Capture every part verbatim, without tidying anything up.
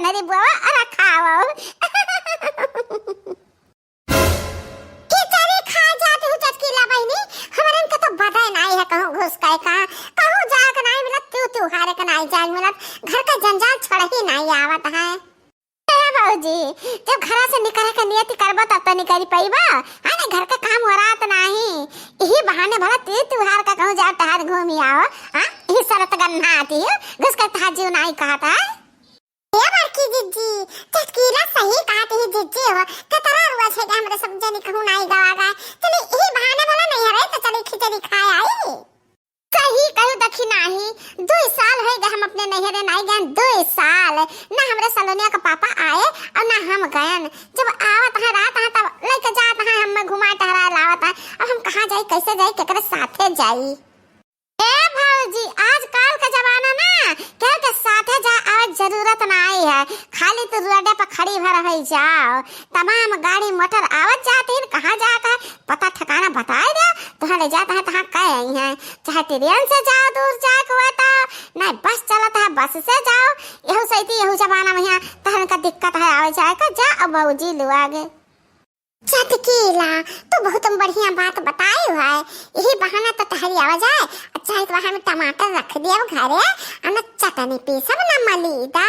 अरे बुआ, अरे खाओ। खिचड़ी खा जाती हूँ चटकीला बहिनी, हमरन के तो बदे नाई है कहूँ घुस के का, कहूँ जाए के नाई मिलत, त्यों त्योहार के नाई जाए मिलत, घर का जंजाल छोड़ ही नाई आवत है। ए भौजी, जब घरा से निकरे के नियति करबो तब तो निकरी पइबो, है ना? घर के काम हो रात नाही, इही बहाने भला त्यों त्योहार का कहूँ जाओ टहर घूमी आओ, हाँ? इही सरत गन्ना आती हो, घुस के तहार जीव नाई कहत है। ए बड़की जिज्जी, चटकीला सही कहत ही जिज्जी हो, कतरा रुआ छे के हमरे सब जनी कहूँ नाई गवा गए। चली इही बहाने भला नैहरे तो चली खिचड़ी खाए आई। कही कहू देखी नाही, दुई साल होइ गए हम अपने नैहरे नाई गए, दुई साल। ना हमरे सलोनिया का पापा आए और ना हम गयन। जब आवत है रात है तब लेके जात है, हमें घुमाए टहराए लावत है। अब हम कहाँ जाई, कैसे जाई, केकरे साथे जाई? ए भौजी, आजकल का जमाना ना केहू के साथे जा आवे जरूरत नाई है, खाली तू रोडे पर खड़ी भर होइ जाओ। तमाम गाड़ी मोटर आवत जात ही, कहाँ जात है पता ठिकाना बताए दो, तहाँ ले जात है, तहाँ कह आई हैं। चाहे ट्रेन से जाओ दूर जाए के हुआ तो, नहीं बस चलत है बस से जाओ। यहू सैती यहू जमाना में यहाँ तहन का दिक्कत है आवे जाए का, जा अब भौजी लुआ गे। चटकीला, तू बहुत बढ़िया बात बताई है। यही बहाना तो टहरी आवा जाए। अच्छा है तो वहाँ में टमाटर रख दिया घरे, आ न चटनी पीसब न मलीदा।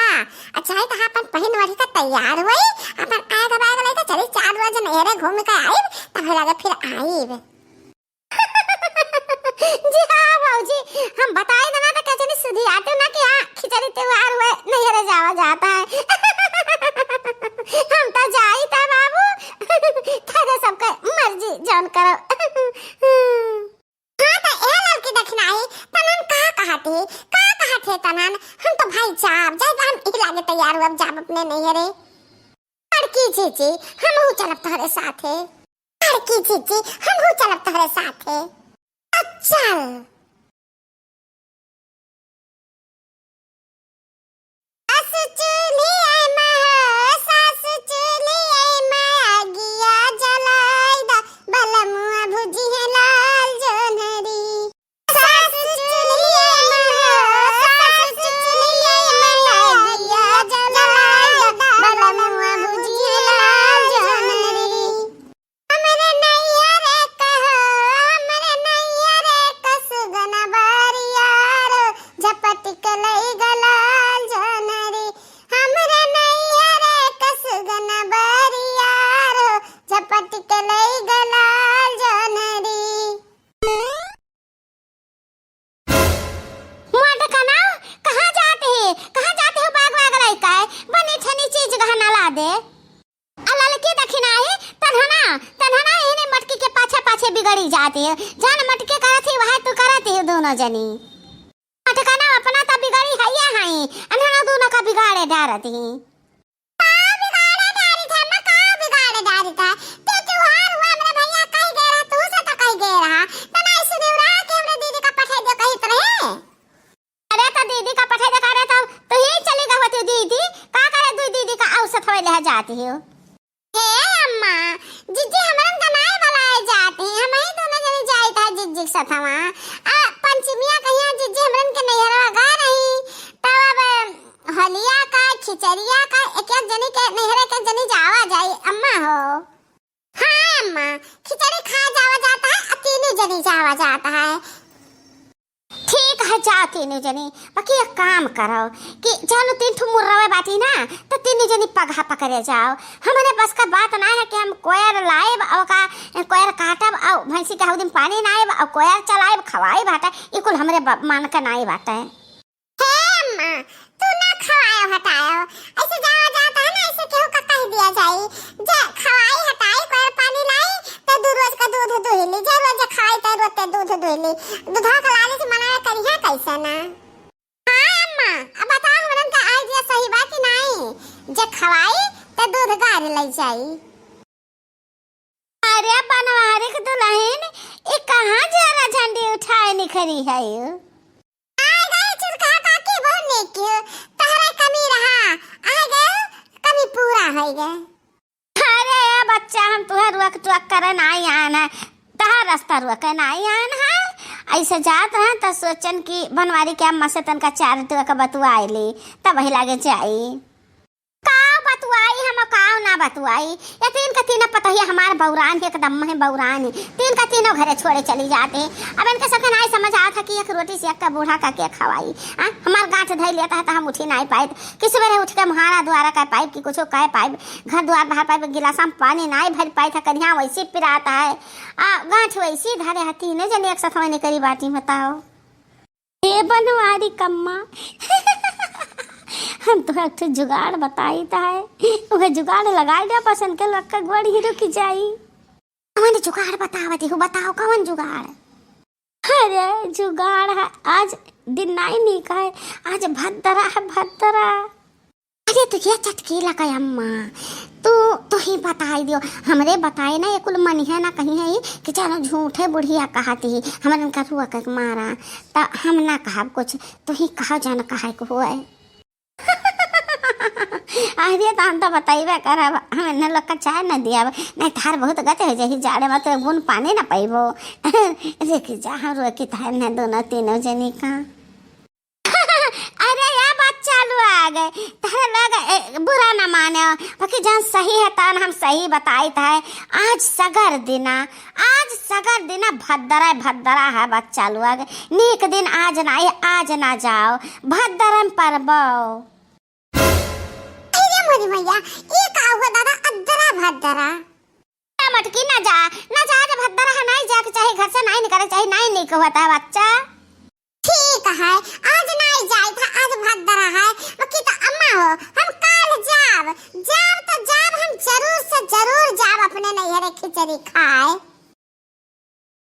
अच्छा है तो अपन पहिन वढ़ी का तैयार हुई, अपन आएगा बैग लेके चली, चार रोज नैहरे घूम के आइब, तब लगे फिर आइब। जी हाँ भौजी, हम बताई देना तो कैसे नहीं सुधी आते ना कि हाँ खिचड़ी त्योहार हुए नैहरे जावा जाता है। हम तो जाई था बाबू, थारे सबके मर्जी जौन करो। हाँ तो ए लड़की देखना ही, तनन का कहत ही, का कहत है तनन? हम तो भाई जाब, जाब हम इही लागे तैयार हुआ, जाब अपने नैहरे। बड़की जीजी, हमहू चलब तोहरे साथे। बड़की जीजी, हमहू चलब तोहरे साथे। तो चल। सास चूल्ही आई माँ, सास चूल्ही आई माँ, अगिया जलाई दा, बलमुआ भुजिहे लाल जोन्हरी। सास चूल्ही आई माँ, सास चूल्ही आई माँ, अगिया जलाई दा, बलमुआ भुजिहे लाल जोन्हरी। हमरे नैहरे कहो, हमरे नैहरे क सुगन बरियारो, झपट के लई ग लाल जोन्हरी। हमरे नैहरे क सुगन बरियारो, झपट के लई ग लाल जोन्हरी। मोटकना, कहाँ जात ही? कहाँ जात ही बाग वाग लइके? बनी ठनी चीज गहना लादे। आ ललकी दखिनाही, तनहना, तनहना इहने मटकी के पाछे पाछे बिगड़ी जात ही। जौन मटकी करत ही, वहै तू करत ही दूनो जनी। मोटकना अपना त बिगड़ी हइये हई, अनहना दूनो का बिगाड़े डारत ही। का बिगाड़े डारित है, अम्मा, का बिगाड़े डारित है? ते त्योहार हुआ, हमरे भैया कहि गए रहा, तू से तो कहि गए रहा। त नाई सुनिउरा के हमरे दीदी का पठे दे कहित रहे। अरे त दीदी का पठे दे करे त तू ही चली गवती दीदी, का करे दुई दीदी का औसत होए ले जाती हो? ए अम्मा, जिज्जी हमरन का नाई बुलाए जाती, हम ही दूनो जनी जाइत है जिज्जी के सथवा। आ पंचमिया कहिया जिज्जी हमरन के नैहरवा गा रही, तब अब होलिया का, खिचड़िया का, एक एक जनी के नैहरे के जनी जावा जाई, अम्मा हो। हाँ अम्मा, खिचड़ी खा जावा जाता है, आ तीनों जनी जावा जाता है। ठीक है, जा तीनों जनी, बाकी एक काम करो कि चलो तीन ठो मुर्रवे बाटी ना, तो तीनों जनी पगहा पकड़े जाओ। हमरे बस का बात ना है कि हम कोयर लाएब और का कोयर काटब और भैंसी के हौदी में पानी नाएब और कोयर चलाएब, खवाएब हटा, ये कुल हमरे ब-, मन का नाई बाटे। हे अम्मा, तू ना खवायो हटायो, ऐसे जावा जाता है ना, ऐसे केहू का कह दिया जाई, जे खवाई हटाई, कोयर पानी लाई, तो दू रोज का दूध दुहली, जे रोज खवाई, तो रोज ते दूध दुहली, दूधवा का लालच मनावे करिहा कैसे ना। हाँ अम्मा, अब बताओ हमरन का idea सही बा कि नाई, जे खवाई, तो दूध गार लई जाई। अरे बनवारी के दुलहिन, ई कहाँ झोरा झंडी उठाए निकरी है? आ गए चुरका काकी, बहुत नीक कियो, तहरे कमी रहा, आ गए, कमी पूरा होइ गए। अरे ए बच्चा, हम तुहे रुअक तुअक करे नाई आन है, तहार रस्ता रुअके नाई आन है। ऐसे जात हैं त सोचन कि बनवारी के अम्मा से तनका चार टुअक बतुआई ली, तब वही लागे जाई। काव ना बतुआई, ये तीन का तीनों पतोहिया हमार बौरान है, एकदम में बौरान है। तीन का तीनों घरे छोड़े चली जाते हैं। अब इनके सबके नाई समझ आवत है कि एक रोटी से एक का बूढ़ा का के खवाई। हाँ, हमार गांठ धई लेता है तो हम उठी नाई पाइत कि सवेरे उठ के मुहारा दुआरा कह पाइब कि कुछ कह पाइब, घर दुआर बाहर पाइब, गिलासा में पानी नाई भर पाइत है, करिया वैसे पिराता है, आ गांठ वैसे धरे है, तीनों जने एक साथ में निकरी बाटी, बताओ। हे बनवारी कम्मा, हम तो एक ठो जुगाड़ बताइत है, वह जुगाड़ लगाई दे, पसंद के लक्का गोड़ ही रुक जाई। कौन जुगाड़ बतावत हो, बताओ कौन जुगाड़? अरे जुगाड़ है, आज दिन नाई नीक है, आज भद्दरा है, भद्दरा। अरे तो ये चटकीला का अम्मा, तू, तू ही बताई दियो, हमरे बताए ना ये कुल मनिहे ना कहिहैं कि चलो झूठे बुढ़िया कहत ही, हमरे इनका रुआ के मारा, त हम ना कहब कुछ, तू ही कहो जान कहे को हुए। अरे तो हम तो बताइबे करब, हम इन्हें लोग का चाय न दियाब, नहीं तार बहुत गते हो जाही, जाड़े में तो बून पानी न पाइबो। लेके जा हम रोकी तार न दोनों तीनों जनी का। अरे या बच्चा लोग, तहरे लोग, ए, बुरा न माने, बाकी जौन सही है तौन हम सही बताइत है। आज सगर दिना, आज सगर दिना भद्दरा भद्दरा है बच्चा लोग। नीक दिन आज ना आए, आज ना जाओ, भद्दरम परबो। अरे मोरी मैया, ई का हुआ दादा, अद्दरा भद्दरा? ना मटकी, ना जा, ना जा रे भद्दरा, नाई जाए के चाही, घर से नाई निकले के चाही, नाई नीक होता है बच्चा। ठीक है, आज नाई जाइत है, आज भद्दरा है, बाकी तो अम्मा हो, हम काल जाब, जाब तो जाब, हम जरूर से जरूर जाब अपने नैहरे खिचड़ी खाए।